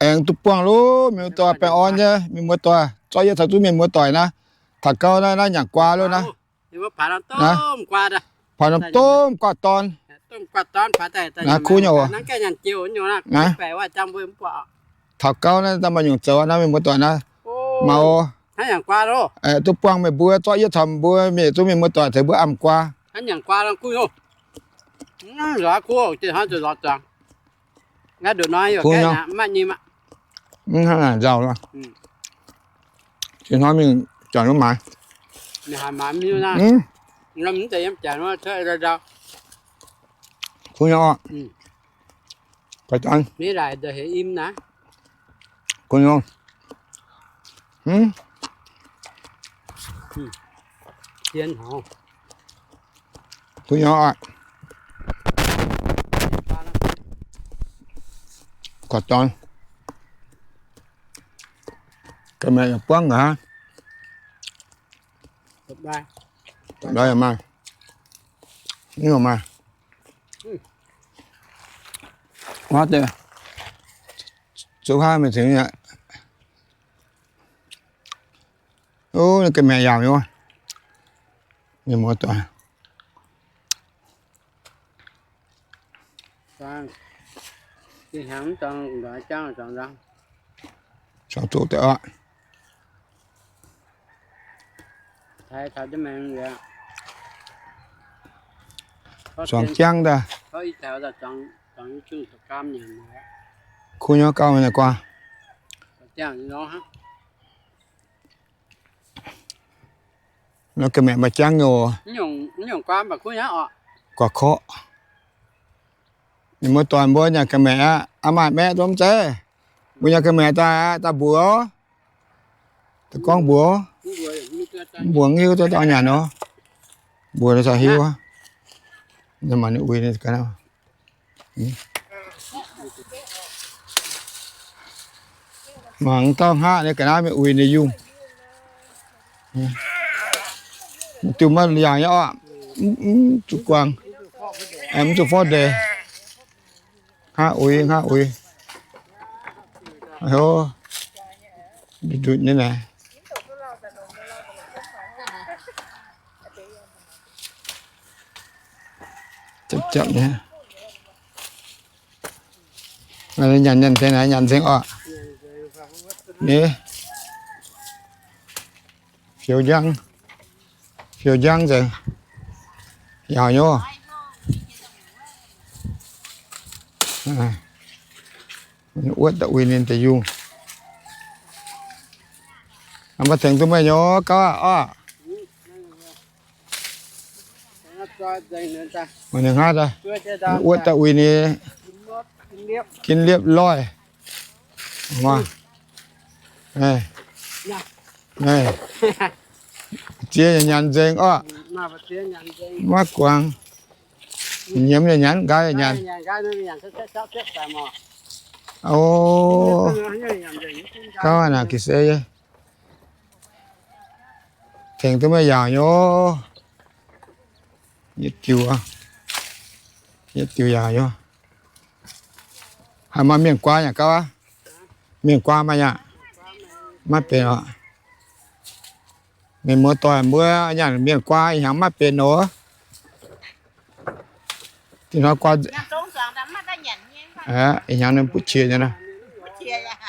Aengx duqv buangh loh, mienh muoz-doic, baengh orn nyei mienh muoz-doic, zorqv yie caux duqv mienh muoz-doic naaiv, taux gauh naaiv, naaiv nyanc guaax loh naaiv. Paaix norm domh guaax dorn. Naaiv kuv nyei oc. Naaiv taux gauh naaiv daaih maaih nyungc zoux naaiv, mienh muoz-doic naaiv. Maux oc. Duqv buangh meih mbuo, zorqv yie caux mbuo mienh, duqv mienh muoz-doic tengx mbuo amh guaax. Mv hnangv naaic nzauh loh. Ziex hnoi mingh janx wuov maaiz. Kuv nyei oc. Kuv nyei. Kuv nyei oc. Guaax dorn. Ga'maeqc yaac buangv nqa'haav. Yaac maaih. Mv maaih. Wuov deix zuqc haav mingh tengx yaac. Ov, ga'maeqc yaauc nyei wuov. Mienh muoz-doic. Zuangx zuqc deix oc. Zuangx jangv daaih. Kuv nyei gauh naaic guaax. Nor ga'maeqc maaih jangv nyei oc. Guaax korqv. Ninh mbuo doic mbuo nyanc ga'maeqc aqv, aav maaih maeqv domh zeiv. Mbuo nyanc ga'maeqc daaih aqv, daaih mbuox, daaih gorngv mbuox, mbuox hiuv duqv daaih nyanc nor, mbuox ninh hiuv. Mangc dauh hngaqv nyei ga'naaiv mingh uix ninh yungh. Diuh maiv yaangh nyei oc. Mv zuqc guangc, mv zuqc forv ndeic. Hngaqv uix, hngaqv uix. Nduqc nduqc nyei naaic. Japv japv nyei. Nyanc nyanc tengx naaiv, nyanc nzengc oc. Ni, fioux njang, fioux njang nzengc. Yaauc nyei. Wuotv daaih uix ninh deix yungh. Mv baac tengx duqv meih nyei gauv aqv oc. Wuotv daaih uix ninh, ginv liepv loih. Ziex yaac nyanc nzengc oc. Maiv guangc. Nyiemz yaac nyanc, nqaai yaac nyanc. O, gauv naaic ga'sie. Tengx duqv meih yaauc nyei. Yietv diuh, yietv diuh yaauc nyei. Haaix maaih mienh guaa yaac gauv aqv. Mienh guaa maaih yaac maiv benx oc. Mienh muoz-doic mbuo nyanc mienh guaa ih hnyangx maiv benx nor. Ih hnyangx ninh butv qiex nyei,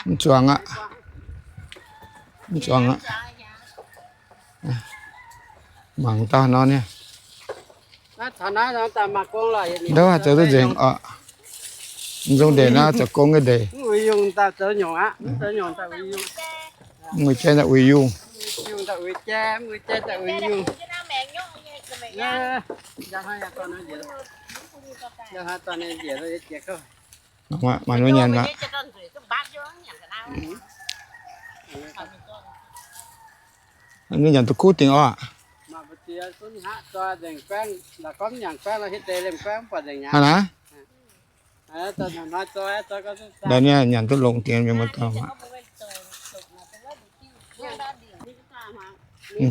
mv zuangx aqv. Mv zuangx aqv. Mangc dauh nor nyei. Ndouv zoux duqv nzengc oc. Nzong ndeic naaiv zoux gong nyei ndeic. Mv uix jai daaih uix yungh. Maaih nor nyanc aqv. Nyanc duqv kuv dingc oc. Hnangv naaiv. Nyanc duqv longx dingc mienh muoz-doic aqv.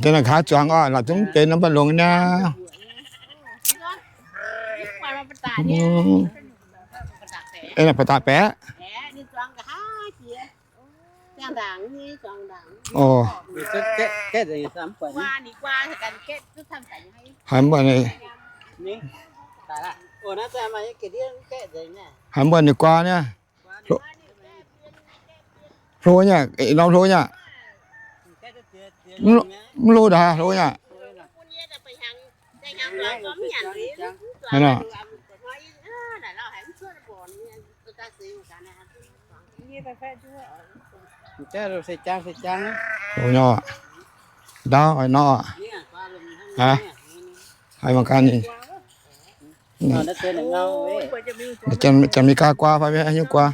Da'naaiv nqa'haav zuangx oc, la'zunv mv benx nor mv baac longx nyei. Ba'datc baeqc. Haiz mbuo, haiz mbuo ninh guaa niaa. Hlo nyei, norm hlo nyei. Mv hlo ndaah, hlo nyei. Hlo nyei, ndaauv oix nor. Haiz mangc gaax ninh. Janx-Meigaa guaa fai haaix nyungc guaa?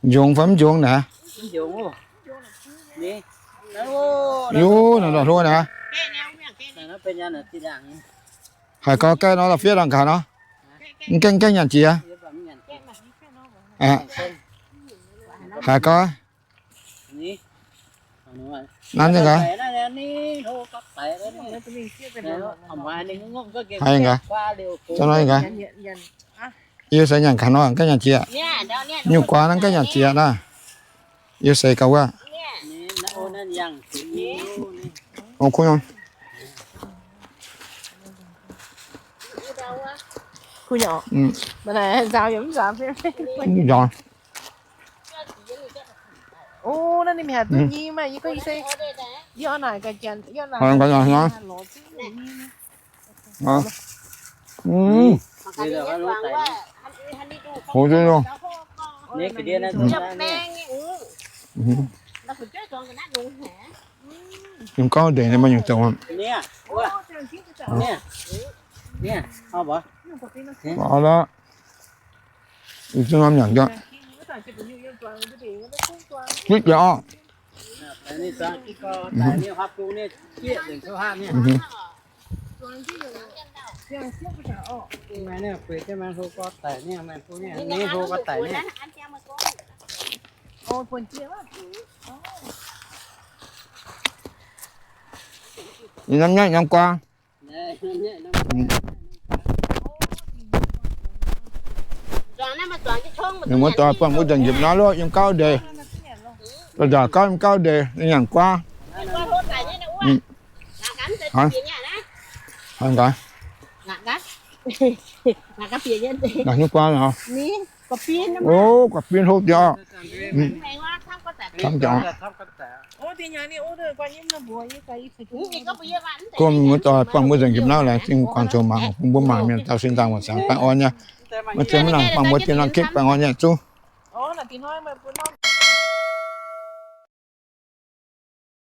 Njongx fai mv njongx naaic? Yov, naaiv ndongc hlo naaic. Haiz gau gaeqv nor, la'fiev dangh gaax nor. Mv gaengh, gaengh nyanc jiex. Haiz gau. Nanv nyei gaax. Haiz gaax. Za'naaiv gaax. Yie seix nyanc gaax nor, gaengh nyanc jiex. Nyungc guaax naaiv gaengh nyanc jiex naaiv. Yie seix gaax wuov. Mv nzaaux. Hoz jienv loh. Yiem gauv ndeic nyei maaih nyungc dongh. Ih zanc lamh nyanc jiex. Gitv jiex orqc. Ih lamh nyanc, lamh guaa. Ninh mbuo doic buangh mbuo nzengc njiepc naaiv loh, yiem gauv ndeic. Doic nzaaux gauv yiem gauv ndeic, ninh nyanc guaa. Naaic nyei guaa nor. O, guaax bin hlo jauv. Camv jauv. Gorngv mbuo doic buangh mbuo nzengc njiepc naaiv laengz zingh guangc zoux mangc bun mbuo mangc mienh dauh sin dangh waac zaangc baengh orn nyei. Maiv zeiz maiv nangc buangh mbuo dien norm kipv baengh orn nyei zuqc.